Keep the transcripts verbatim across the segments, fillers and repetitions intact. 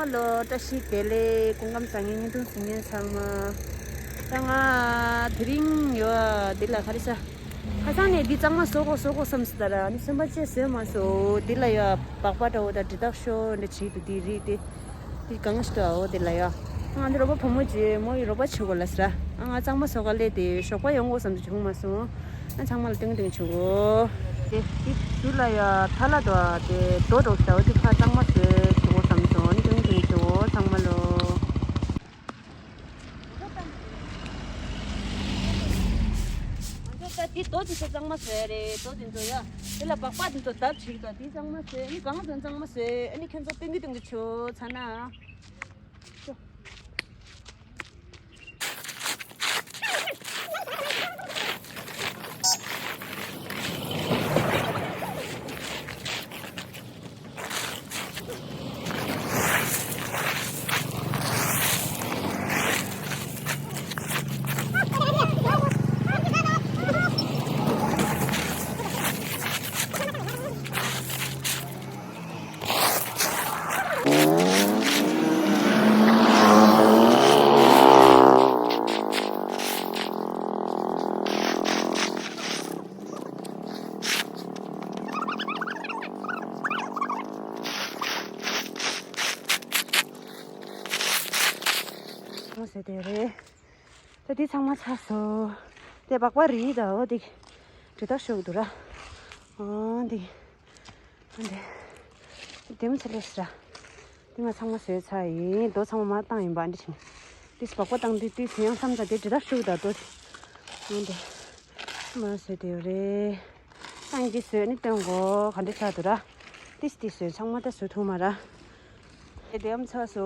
ཧ་ལོ། བཀྲ་ཤིས་བདེ་ལེགས། སྐུ་ཁམས་བཟང་ངན། བརྙན་ཐུང་གཟིགས་མཁན་ཚང་མ། ད་ང་དེ་རིང་ཡོད་འདི་ལ་ག་རེ་ཟ། ཁ་སང་ནས་འདི་གཙང་མ་བཟོ་དགོས་བཟོ་དགོས་བསམ་སོང་། ད་ར་ནི་སེམས་པ་ཅེས་བཟོས་མ་སོང་། འདི་ལ་ཡ་སྦག་སྦག་འདྲ་བོ་དང་དྲི་དག་ཤོ་འདྲ་བྱེད་དུ་འདི་རིགས་དེ། འདི་གང་ཞིག་ཏུ་འོ་དེ་ལ་ཡ། ང་འདི་རོགས་པ་བུ་མོ་ཅེ་མོ་ཡི་རོགས་པ་བྱེད་དགོས་ལ་ཟེར། ཨ་ང་གཙང་མ་བཟོ་ག་སླེབས་ཏེ་ཞོགས་པ་ཡོང་དགོས་བསམ་དུ་བྱུང་མ་སོང་། ཨ་ཚང་མ་ལ་ཏིང་ཏིང་བྱུང་གོ། དེ་དེ་དུས་ལ་ཡ་ཐ་ལ་དོ་དེ་རྡོ་འགྲོ་ཞིག་ད་འོ་དེ་ཁ་གཙང་མ་བཟོས་བྱུང་དགོས་བསམ་སོང་། ཨ་ནི་ཏིང་ཏིང་བྱུང་གོ་ཚང་མ་ལོ། ང་ཚོ་ད་དེ་རྡོ་དེ་ཚོ་གཙང་མ་བཟོས་རེད། རྡོ་དེ་ཚོ་ཡ་དེ་ལ་སྦག་སྦག་དེ་ཚོ་བརྡབ་བྱེད་ཀྱི་ད་དེ་གཙང་མ་བཟོས། ཨ་ནི་གང་དང་གཙང་མ་བཟོས། ཨ་ནི་ཁྱོད་ཚོ་ཏིང་གི་ཏིང་གི་བྱོས་ཚ་ན། ཟེར་དེ་རེད། ད་འདི་ཚང་མ་ཚར་སོང་། དེ་སྦག་སྦག་རིལ་ད་འོ་དེ་དྲི་དག་ཤོག་འདུག་ར། འོ་འདི། འོ་འདི། དེ་མི་ཚེ་ལས་ར། འདི་ང་ཚང་མ་བཟོས་ཚར་ཡིན། རྡོ་ཚང་མ་མ་བཏང་ཡིན་པ་འདི་བྱིན། དེ་སྦག་སྦག་བཏང་དུས་དུས་ཡང་བསམ་ད་དེ་དྲི་དག་ཤོག་ད་རྡོ་དེ། འོ་འདི། མ་བཟོས་དེ་རེད། ཨང་ཀི་བཟོས་ནི་སྟོན་གོ་ག་འདྲ་ཆགས་འདུག་ར། ཏིས་ཏིས་བཟོས་ཚང་མ་ད་བཟོ་ཐུབ་མ་ར། དེ་དེའམ་ཚ་སོ་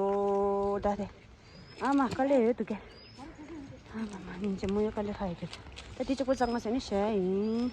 ད་དེ། ཨ་མ་དཀའ་ལས་ཡོད་འདུག་གས། ཨ་མ་མ་ཉིན་ཅི་མོ་ཡོད་དཀའ་ལས་ཁ་ཡོད་གས། ད་དེ་གཅིག་པོ་གཙང་མ་བཟོས་ནི་བཞག་ཡིན།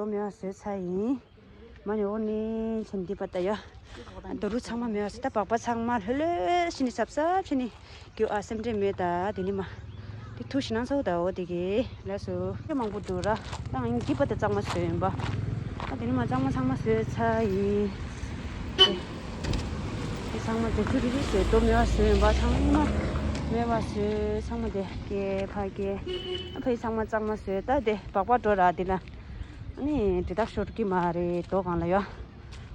མེད་པ་བཟོས་ཚར་ཡིན། མ་ནི་འོ་ནི་ཆེན་འདི་པ་ད་ཡ། རྡོ་རུ་ཚང་མ་མེད་པ་ཟེར་ད་སྦག་སྦག་ཚང་མ་ལྷོད་ལྷོད་ཕྱི་ནི་སབ་སབ་ཕྱི་ནི་རྒྱུ་ཨ་སེམས་ཁྲལ་མེད་ད་དེ་ནི་མ། དེ་ཐུགས་ཤིང་ན་ཚ་བོ་ད་འོ་དེ་གི་ལ་སོ་དེ་མང་པོ་འདུག་ར། ད་ང་གི་པ་ད་གཙང་མ་བཟོས་ཡིན་པ། ད་དེ་ནི་མ་གཙང་མ་ཚང་མ་བཟོས་ཚར་ཡིན། དེ་ཚང་མ་དེ་ཚུ་རི་རི་བཟོས་རྡོ་མེད་པ་བཟོས་ཡིན་པ་ཚང་མ་མེད་པ་བཟོས་ཚང་མ་དེ་སྐྱེ་ཕ་སྐྱེ་ཨ་ཕ་ཡི་ཚང་མ་གཙང་མ་བཟོས་ད་དེ་སྦག་སྦག་འགྲོ་ར་དེ་ལ། ཨ་ནི་དྲི་དག་ཤོར་གི་མ་རེད་རྡོ་སྒང་ལ་ཡོད།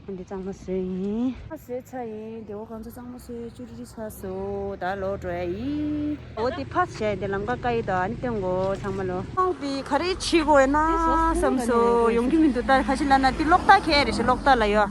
འདི་གཙང་མ་བཟོས་ཡིན། ཨ་བཟོས་ཚར་ཡིན། དེ་འོ་གང་ཚོ་གཙང་མ་བཟོས་ཅུ་རི་རི་ཚར་སོ། ད་ལོག་འགྲོ་ཡ་ཡིན། འོ་དེ་ཕར་བྱས་དེ་ལམ་ཀ་ཀ་ཡི་ད་ཨ་ནི་སྟོན་གོ་ཚང་མ་ལོ། ཁོང་དེ་ག་རེ་བྱེད་དགོས་ན་བསམ་སོ་ཡོང་གི་མི་འདུག་ད་ཁ་ཅིག་ལ་ན་དེ་གློག་ཐག་ཁེལ་རེད་ཤག་གློག་ཐག་ལ་ཡོད།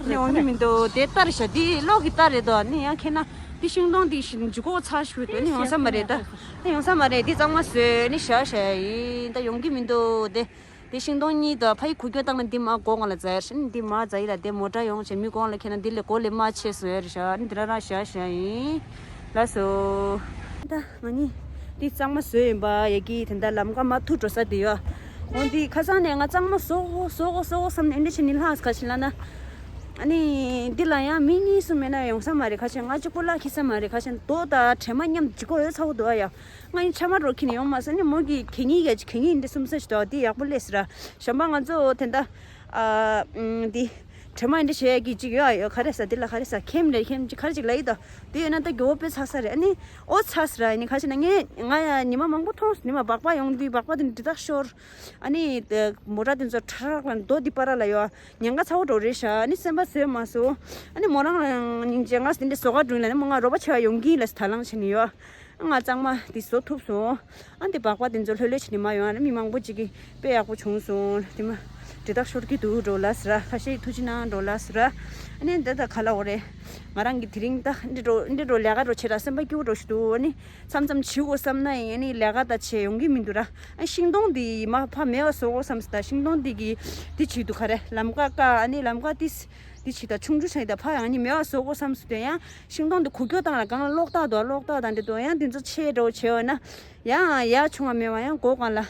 ནི་འོང་གི་མི་འདུག་དེ་ལྟར་ཤག་དེ་གློག་གི་ལྟར་རེད་དོ་ནི་ཡང་ཁེ་ན་དེ་ཤིང་སྡོང་དེ་ཞིག་འཇུ་གོ་ཚ་ཞུ་དོ་ནི་ཡོང་ས་མ་རེད་ད། ནི་ཡོང་ས་མ་རེད་དེ་གཙང་མ་བཟོས་ནི་ཤ་ཤ་ཡིན་ད་ཡོང་གི་མི་འདུག་དེ། དེ་ཤིང་སྡོང་གཉིས་དང་ཕ་ཡི་ཁུ་ཁྱོད་བཏང་ན་འདི་མ་སྒོ་ང་ལ་འཛའ་ཡར་ཤིན་འདི་མ་འཛའ་ཡི་ལ་དེ་མོ་ཊ་ཡོང་བྱས་མི་སྒོ་ང་ལ་ཁྱེར་ན་འདི་ལས་སྒོ་ལས་མ་ཆེ་སོ་ཡར་ཤ་འདི་ར་ར་ཤ་ཤ་ཡིན། ལ་སོ། ད་ང་གཉིས་འདི་གཙང་མ་བཟོས་ཡིན་པ་ཡ་གི་དེ་འདྲ་ལམ་ཀ་མ་ཐུག་འགྲོ་ས་དེ་ཡོད། འོ་འདི་ཁ་སང་ནས་ང་གཙང་མ་བཟོ་གོ་བཟོ་གོ་བཟོ་གོ་བསམ་ནས་འདི་བྱས་ནི་ལྷག་ག་ཤི་ལ་ན། ཨ་ནི་འདི་ལ་ཡང་མི་གཉིས་སུ་མེད་ན་ཡོང་ས་མ་རེད་ཁ་ཤས་ང་གཅིག་པོ་ལ་ཁི་ས་མ་རེད་ཁ་ཤས་རྡོ་དང་དྲེད་མ་མཉམ་གཅིག་པོ་ཡོད་ཚ་བོ་འདུག་ཨ་ཡ། ང་ཡི་ཆ་མ་རོ་ཁྱི་ནི་ཡོང་མ་སོང་ནི་མོ་གི་གད་སྙིགས་ག་ཅི་གད་སྙིགས་འདི་སུམ་ས་ཞིག་དོ་འདི་ཡག་པོ་ལས་སི་ར། གཞན་པ་ང་ཚོ་དེ་འདྲ་ཨ་འདི་དྲི་མ་འདི་བྱས་ཀྱི་ཅིག་ཡོད་ཡོད་ག་རེ་ས་འདི་ལ་ག་རེ་ས་ཁེམ་རེ་ཁེམ་ཅིག་ག་རེ་ཅིག་ལ་ཡི་དོ་འདི་ཡོད་ན་ད་མགྱོགས་པོ་ཚ་ས་རེད་ཨ་ནི་ཨོ་ཚ་སི་ར་ཨ་ནི་ཁ་ཅིག་ན་ངས་ང་ཡ་ཉི་མ་མང་པོ་མཐོང་སི་ཉི་མ་སྦག་སྦག་ཡོང་དུས་སྦག་སྦག་འདི་འདི་དག་ཤོར་ཨ་ནི་མོ་ཊ་འདི་ཚོ་ཁྲ་རག་ལ་རྡོ་འདི་པ་ར་ལ་ཡོད་ཉེན་ཁ་ཚ་བོ་འགྲོ་རེད་ཤ་ཨ་ནི་སེམས་པ་བཟོད་མ་སོང་ཨ་ནི་མོ་རང་སྙིང་རྗེ་ང་སི་འདི་བཟོ་ག་འགྲོ་ལ་ནི་མོ་ང་རོགས་པ་བྱེད་པ་ཡོང་གི་ལ་སི་ད་ལང་བྱེད་ནི་ཡོད། ང་གཙང་མ་འདི་བཟོ་ཐུབ་སོང་། ཨ་འདི་སྦག་སྦག་འདི་ཚོ་ལྷོད་ལྷོད་བྱས་ནས་མ་ཡོང་ཨ་ནི་མི་མང་པོ་ཅིག་གིས་དཔེ་ཡག་པོ་བྱུང་སོང་དེ་མ་དྲི་དག་ཤོར་གྱི་འདུག་འགྲོ་ལ་ཟེར་ཁ་ཤས་ཐུགས་རྗེ་གནང་འགྲོ་ལ་ཟེར་ཨ་ནི་འདི་ད་ག་ལ་འོ་རེད། ང་རང་གི་དེ་རིང་ད་འདི་འགྲོ་འདི་འགྲོ་ལས་ཀ་འགྲོ་བྱེད་ད་སེམས་པ་སྐྱིད་པོ་འགྲོ་ཞིག་འདུག་ཨ་ནི་མཚམས་མཚམས་བྱེད་དགོས་བསམ་ན་ཡིན་ཨ་ནི་ལས་ཀ་ད་བྱེད་ཡོང་གི་མི་འདུག་ར་ཨ་ཤིང་སྡོང་འདི་མ་ཕ་མེད་པ་བཟོ་དགོས་བསམ་ཟེར་ད་ཤིང་སྡོང་འདི་གི་འདི་བྱེད་འདུག་ག་རེ་ལམ་ཀ་ཀ་ཨ་ནི་ལམ་ཀ་ཏིས། འདི་བྱེད་ད་ཆུང་ཆུང་ཆགས་ད་ཕ་ཡང་ནི་མེད་པ་བཟོ་དགོས་བསམ་སུ་དོན་ཡང་ཤིང་སྡོང་འདི་ཁུ་ཁྱོ་བཏང་ལ་གང་ལ་གློག་བཏགས་དོ་གློག་བཏགས་དང་འདི་དོ་ཡང་འདི་ཚོ་ཆེ་འགྲོ་བྱེད་འོ་ན་ཡང་ཡ་ཆུང་བ་མེད་པ་ཡང་སྒོ་གང་ལ་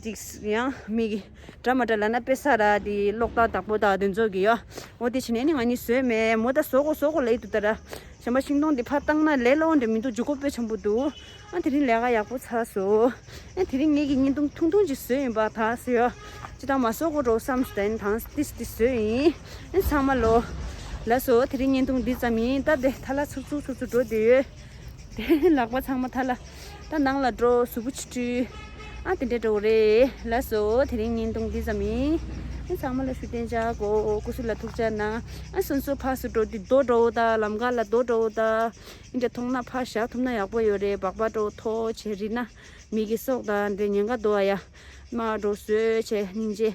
འདི་ཡང་མི་གི་འདྲ་མ་འདྲ་ལ་ན་དཔེ་ས་ར་འདི་གློག་བཏགས་བདག་པོ་དག་འདི་ཚོ་གི་ཡོ་འོ་དེ་བྱེད་ནས་ནི་ང་གཉིས་བཟོས་མེད་མོ་ད་བཟོ་དགོས་བཟོ་དགོས་ལེ་འདུག་ད་ར་གཞན་པ་ཤིང་སྡོང་འདི་ཕར་བཏང་ན་ལས་སླ་བོ་འདྲ་མི་འདུག་འཇུ་སྒོ་དཔེ་ཆེན་པོ་འདུག་ཨ་དེ་རིང་ལས་ཀ་ཡག་པོ་ཚར་སོང་། ཨ་དེ་རིང་ངེད་ཀྱི་བརྙན་ཐུང་ཐུང་ཐུང་ཅིག་བཟོས་ཡིན་པ་ད་ཟེར་ཡོ། ཅི་ད་མ་བཟོ་དགོས་འགྲོ་བསམ་སྟེ་དང་ཏིས་ཏིས་བཟོས་ཡིན། ཨ་ཚང་མ་ལོ། ལགས་སོ་དེ་རིང་བརྙན་ཐུང་འདི་ཙམ་ཡིན་ད་དེ་ཐ་ལ་ཚུབ་ཚུབ་ཚུབ་ཚུབ་འགྲོ་བསྡད་ཡོད། དེ་ལག་པ་ཚང་མ་ཐ་ལ། ད་ནང་ལ་འགྲོ་གཟུགས་པོ་ཆུ་ཁྲུས། ཨ་དེ་འདྲས་འགྲོ་རེད་ལགས་སོ་དེ་རིང་བརྙན་ཐུང་འདི་ཙམ་ཡིན། ཨ་ཚང་མ་ལ་ཤུགས་ལྡན་བྱ་དགོས་སྐུ་གཟུགས་ལ་ཐུགས་ཅག་གནང་། ཨ་སོན་སོ་ཕར་སུ་འགྲོ་དུས་རྡོ་འགྲོ་ད་ལམ་ཁ་ལ་རྡོ་འགྲོ་ད། ཨིན་དྲ་མཐོང་ན་ཕར་བཞག་ཐུབ་ན་ཡག་པོ་ཡོད་རེད། སྦག་སྦག་འགྲོ་ཐོ་བྱེད་རི་ན་མི་གི་སྲོག་དང་འདྲེ་ཉེན་ཁ་འདུག་ཨ་ཡ། མ་འགྲོ་བཟོས་བྱས་སྙིང་རྗེ།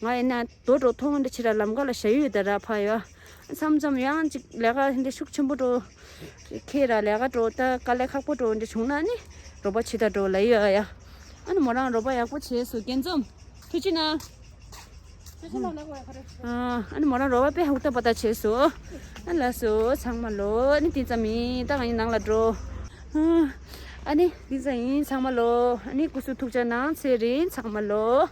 ང་ཡིན་ན་རྡོ་འགྲོ་ཐོང་འདྲ་ཕྱི་ར་ལམ་ཁ་ལ་བཞག་ཡོད་ད་ར་ཕ་ཡོ། མཚམས་མཚམས་ཡང་ཅིག་ལས་ཀ་འདྲ་ཤུགས་ཆེན་པོ་འགྲོ། ཁྱེད་ར་ལས་ཀ་འགྲོ་ད་དཀའ་ལས་ཁག་པོ་འགྲོ་འདྲ་བྱུང་ན་ནི་རོགས་པ་བྱེད་ད་འགྲོ་ལ་ཡོད་ཨ་ཡ། ཨ་ནི་མོ་རང་རོགས་པ་ཡག་པོ་བྱས་སོ་རྒྱན་འཛོམས། ཐུགས་རྗེ་གནང་། ཨ་ནི་མོ་རང་རོགས་པ་དཔེ་ཧུར་ཐག་པ་ད་བྱས་སོ། ཨ་ལགས་སོ་ཚང་མ་ལོ་ཨ་ནི་དེ་ཙམ་ཡིན་ད་ང་ཡི་ནང་ལ་འགྲོ། ཨ་ནི་དེ་ཙམ་ཡིན་ཚང་མ་ལོ་ཨ་ནི་སྐུ་གཟུགས་ཐུགས་ཅག་གནང་ཚེ་རིང་ཚང་མ་ལོ།